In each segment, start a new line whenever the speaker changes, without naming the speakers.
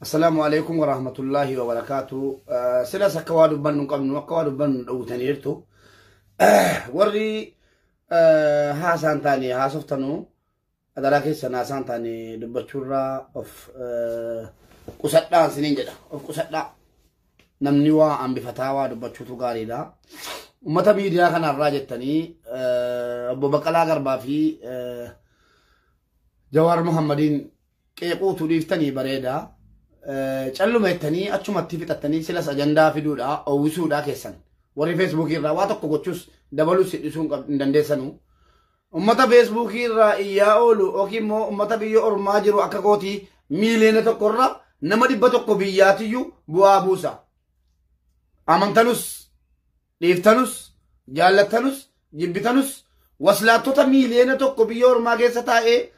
Assalaamu alaikum warahmatullaahi wabarakaatu. Silas akka waa dubbannu hin qabnu, akka waa dubbannu dhowwitaniirtu. Warri haasaan taane haasoftanuu, adaraa keessan haasaan taane dubbachuurraa of qusadhaa isiniin jedha. Of qusadhaa. Namni waa hambifataa waa dubbachuutu gaariidha. Uummata miidiyaa kanarraa jettanii obbo Baqqalaa Garbaa fi Jawaar Muhammadiin qeequutu dhiiftanii bareeda. Calluma jettanii achumatti fixattanii silas ajandaa fiduudha, oowwisuudha keessan. Warri Feesbuukii irraa waa tokko gochuus dabaluus hidhisuu hin dandeessanu. Uummata Feesbuukii irraa iyyaa oolu yookiin immoo uummata biyya ormaa jiru akka kootii miiliyoona tokkorra nama 100 biyyaatiyyuu bu'aa buusa. Amantanus, dhiiftanus, jaallattanus, jibbitanus waslaattota miiliyoona 1 biyya ormaa keessa taa'ee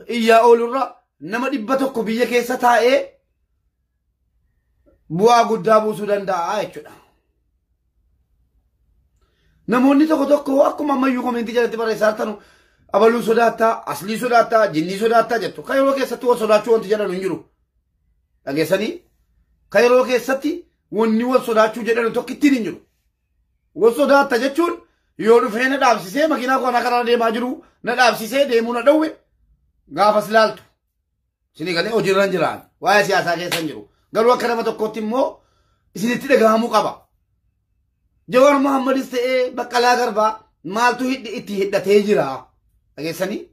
iyyaa oolurra nama 100 biyya keessa taa'ee bu'aa guddaa buusuu danda'a jechuudha. Namoonni tokko tokko akkuma ammayyuu komentii jalatti barreessaa jirtanu abaluu sodaattaa, aslii sodaattaa, jinnii sodaattaa jettu. Kan yeroo keessatti wal sodaachuu wanti jedhanu hin jiru. Dhageessanii? Kan yeroo keessatti wanni wal sodaachuu jedhanu tokkittiin hin jiru. Wal sodaatta jechuun yoo dhufee na dhaabsisee makiinaa koo karaa deemaa jiru na dhaabsisee deemuu na dhowwe gaafas laaltu. Isinii galee hojiirra hin jiraan. Waa'ee siyaasaa keessa hin jiru. Garuu akka nama tokkootti immoo isinitti dhagahamuu qaba. Jawaar Muhammadis ta'ee Baqqalaa Garbaa maaltu itti hidhatee jira? Dhageessanii?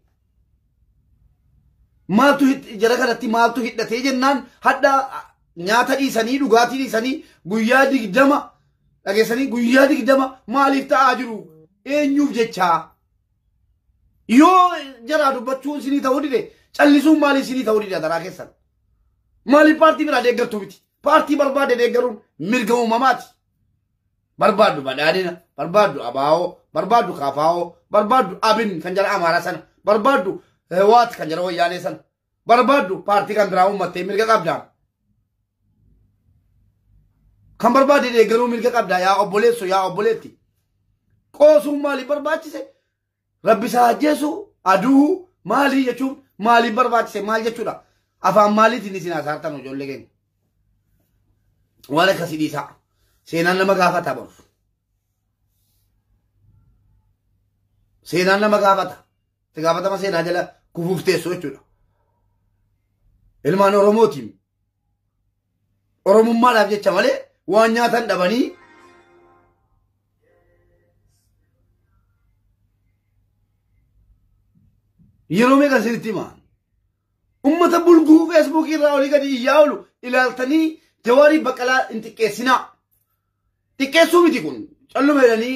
Maaltu jara kanatti maaltu hidhatee jennaan hadha nyaata dhiisanii dhugaatii dhiisanii guyyaa 20, dhageessanii, guyyaa 20 maaliif ta'aa jiru? Eenyuuf jechaa? Yoo jaraa dubbachuun isinii ta'uu dide, callisuun maaliif isinii ta'uu dide daraa keessan? Maaliif paartii biraa deeggartuu miti? Paartii barbaade deeggaruun mirga uumamaati. Barbaaddu badhaadhina, barbaaddu abaa'oo, barbaaddu kaafaa'oo, barbaaddu abin kan jara amaaraa sana, barbaaddu hewaat kan jara wayyaanee sana, barbaaddu paartii kan biraa uummattee mirga qabdaa. Kan barbaade deeggaruu mirga qabdaa yaa obboleessu, yaa obboleetti. Qoosuun maaliif barbaachise? Rabbi isaa ajjeesu, aduu maalii jechuun maaliif barbaachise, maal jechuudha? Afaan maaliitiin isin haasa'artan ijoollee keenya? Waan akkasii dhiisaa. Seenaan nama gaafata boru. Seenaan nama gaafata. Itti gaafatama seenaa jala kufuuf teessu jechuudha. Ilmaan Oromootiin Oromummaadhaaf jecha malee waan nyaatan dhabanii yeroo meeqa isinitti himaa? Ummata bulguu Feesbuukii irraa olii gadi iyyaa oolu ilaaltanii Jawaarii Baqqalaa hin xiqqeessinaa. Xiqqeessuu miti kun. Calluma jedhanii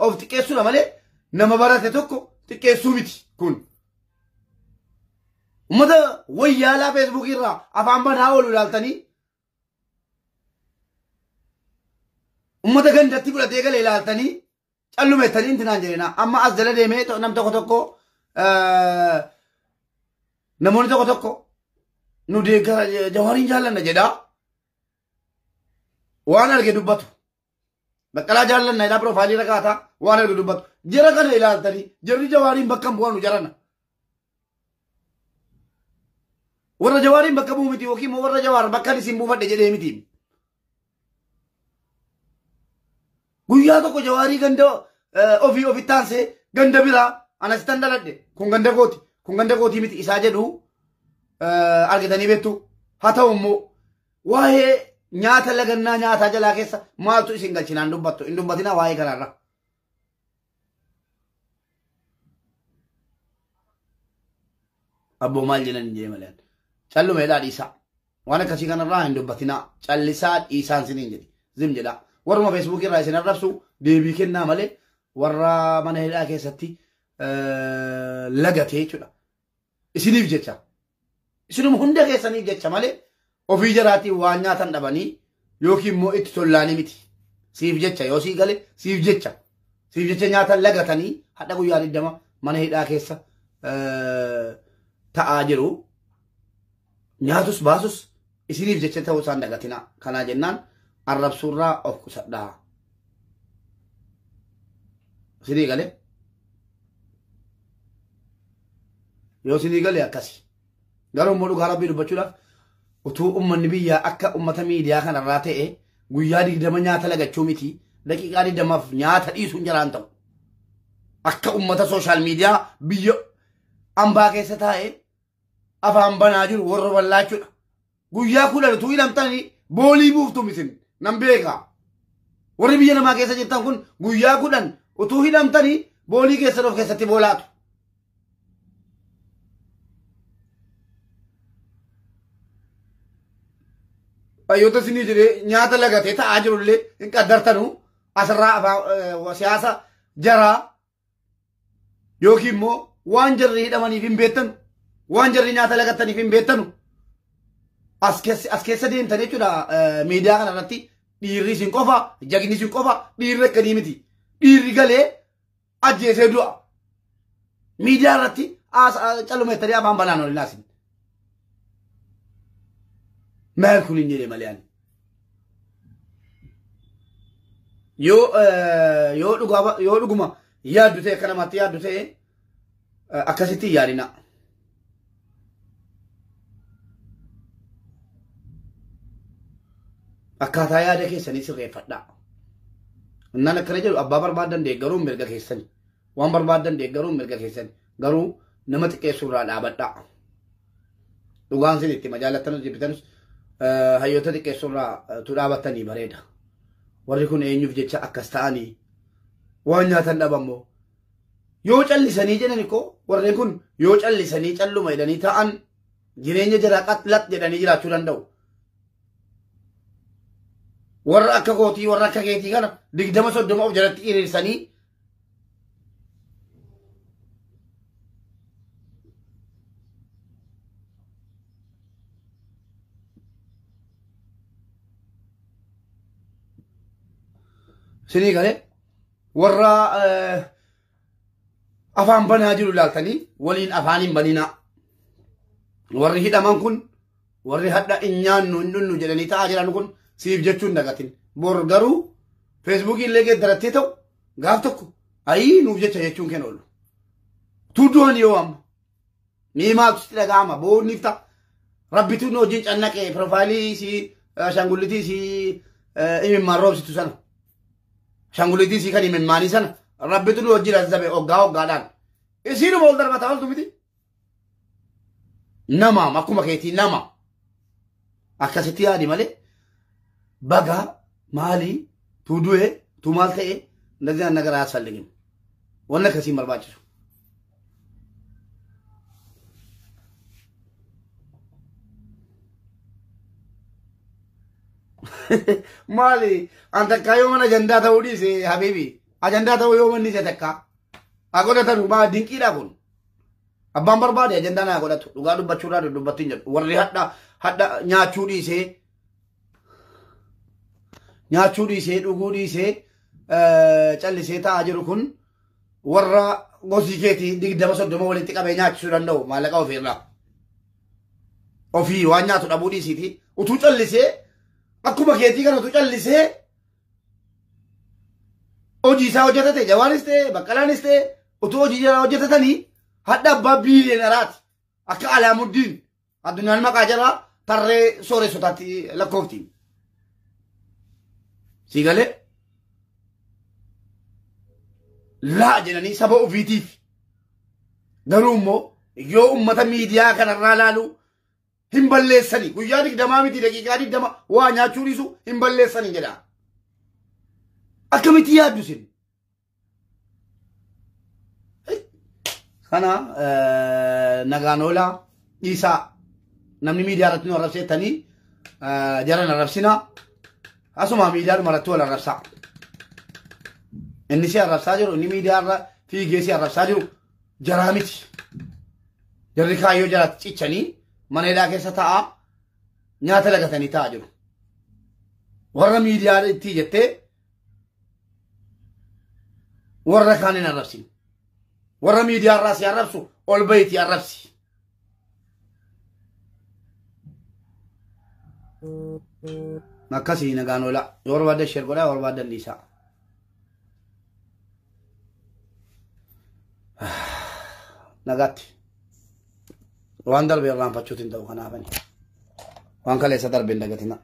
of xiqqeessuudha malee nama barate tokko xiqqeessuu miti kun. Ummata wayyaalaa Feesbuukii irraa afaan banaa oolu ilaaltanii, ummata gandatti fudhatee gale ilaaltanii calluma jettanii intinaan jedhina. Amma as jala deemee nam tokko tokko, namoonni tokko tokko nu deeggara, Jawaariin jaallanna jedhaa waan arge dubbatu. Baqqalaa jaallanna jedhaa piroofaayilii irra kaataa waan arge dubbatu. Jara kana ilaaltanii jarri Jawaariin bakka hin bu'anu jarana. Warra Jawaariin bakka bu'u miti yookiin immoo warra Jawaar bakka isin buufadhe jedhee miti. Guyyaa tokko Jawaarii ganda ofii ofitti aansee ganda biraa anasittan dhaladhe, kun ganda kooti, kun ganda kootii miti isaa jedhu argitanii beektu. Haa ta'u immoo waa'ee nyaata lagannaa nyaataa jalaa keessa maaltu isin galchinaan dubbattu hin dubbatinaa waa'ee kanarra. Abboo maal jedhan hin jee malee. Calluma jedhaa dhiisaa. Waan akkasii kanarraa hin dubbatinaa. Callisaa dhiisaan siniin jedhi. Zim jedhaa. Warruma Feesbuukii irraa isin arrabsu deebii kennaa malee warra mana hidhaa keessatti lagatee jechuudha. Isiniif jecha. Isinuma hunda keessaniif jecha malee ofii jaraatiin waan nyaatan dhabanii yookiin immoo itti tollaanii miti. Siif jecha yoo sii gale siif jecha. Siif jecha nyaatan lagatanii hadha guyyaa 20 mana hidhaa keessa ta'aa jiru. Nyaatus baasus isiniif jecha ta'uu isaan dagatinaa. Kanaa jennaan arrabsuurraa of qusadhaa. Isinii galee? Yoo isinii galee akkasi. Garuu immoo dhugaa rabbii dubbachuudhaaf utuu uummanni biyyaa akka uummata miidiyaa kanarraa ta'e guyyaa 20 nyaata lagachuu miti daqiiqaa 20 nyaata dhiisuun jaraan ta'u. Akka uummata sooshaal miidiyaa biyya ambaa keessa taa'e afaan banaa jiru warra bal'aa jechuudha. Guyyaa 10 utuu hidhamtanii boolii buuftu misin nan beeka. Warri biyya namaa keessa jirtan kun guyyaa 10 utuu hidhamtanii boolii keessan of keessatti boolaatu. Hayyoota isinii jedhee nyaata lagatee taa'aa jirullee hin qaddartanuu asirraa afaan siyaasa jaraa yookiin immoo waan jarri hidhamaniif hin beektanu waan jarri nyaata lagattaniif hin beektanu as keessa deemtan jechuudha miidiyaa kana irratti dhiirri isin qofa jagni isin qofa dhiirri akkanii miti dhiirri galee ajjeesee du'a miidiyaa irratti calluma jettanii afaan banaan ol naasin. Maal kun hin jedhe malee ani. Yoo dhuguma yaaddu ta'e akka namaatti yaaddu ta'e akkasitti hin yaadina. Akkaataa yaada keessanii sirreeffadhaa. Innaan akkana jedhu abbaa barbaadan deeggaruun mirga keessani. Waan barbaadan deeggaruun mirga keessani. Garuu nama xiqqeessuurraa dhaabadhaa. Dhugaan isin itti majaalattanus jibbitanus hayyoota xiqqeessuurraa tu dhaabattanii bareeda. Warri kun eenyuuf jecha akkas ta'anii waan nyaatan dhabammoo. Yoo callisanii jedhani koo warreen kun yoo callisanii calluma jedhanii ta'an jireenya jaraa qaxlat jedhanii jiraachuu danda'u. Warra akka kootii warra akka keetii kana 20 30 of jalatti hiriirsanii sinii galee warra afaan banaa jiru ilaaltanii waliin afaan hin baninaa. Warri hidhaman kun warri hadha hin nyaannu hin dhunnu jedhanii taa'aa jiran kun siif jechuun dagatin. Bor garuu feesbuukii illee geeddarattee ta'u gaaf tokko ayii nuuf jecha jechuun kenna oolu. Tuuduun yoo amma ni maaltu sitti dhaga'ama boonniif ta'a. Rabbitu nu wajjin cannaqee piroofaayilii si ashaangullitii si imimmaan roobsitu sana. Ashaangullitii si kan imimmaanii sana rabbitu nu wajjin azzabe hoggaa hoggaadhaan. Isiinuma ol darbataa oltu miti. Nama akkuma keetii nama. Akkasitti yaadi malee baga maalii tuu du'e tuu maal ta'e እንደዚህ አይነት ነገር አያስፈልግም። ወነ ከሲም barbaachisu. Maali an takkaa yoo mana ajandaa ta'uu dhiise habiibi ajandaa ta'uu yoo manni isa takkaa haa godhatanu maa dinqiidha kun. Abbaan barbaade ajandaa naa godhatu dhugaa dubbachuudhaa dubbattiin jedhu warri hadha nyaachuu dhiisee dhuguu dhiisee callisee taa'aa jiru kun warra gosii keetii 20 30 walitti qabee nyaachisuu danda'u maallaqa ofiirraa. Ofii waan nyaatu dhabuu dhiisiiti utuu callisee akkuma keetii kana utuu callisee hojii isaa hojjetate Jawaaris ta'e Baqqalaanis ta'e utuu hojii jala hojjetatanii hadha abbaa biiliyeenaraati akka Alaamuddin addunyaan maqaa jala tarree sooressotaatti lakkoofti. Si galee laa jedhanii saba ofiitiif garuu immoo yoo uummata miidiyaa kanarraa laalu hin balleessanii guyyaa 20 miti daqiiqaa 20 waa nyaachuu dhiisu hin balleessanii jedha. Akkamitti yaaddu isin? Kana nagaan oolaa dhiisaa namni miidiyaa irratti nu arrabseettanii jaran arrabsinaa asuma miidiyaa irratti wal arrabsaa. Inni si arrabsaa jiru inni miidiyaa irra fiigee si arrabsaa jiru jaraa miti. Jarri kaayyoo jaraatti cichanii mana hidhaa keessa taa'aa nyaata lagatanii taa'aa jiru. Warra miidiyaa itti jettee warra kaan hin arrabsin. Warra miidiyaa irraa si arrabsu ol bahiitii arrabsi. Akkasii nagaan oolaa. Yoo barbaaddan sheer godhaa yoo barbaaddan dhiisaa. Nagaatti. Waan darbe irraanfachuutiin ta'u kanaafani. Waan kaleessa darbe hin dagatina.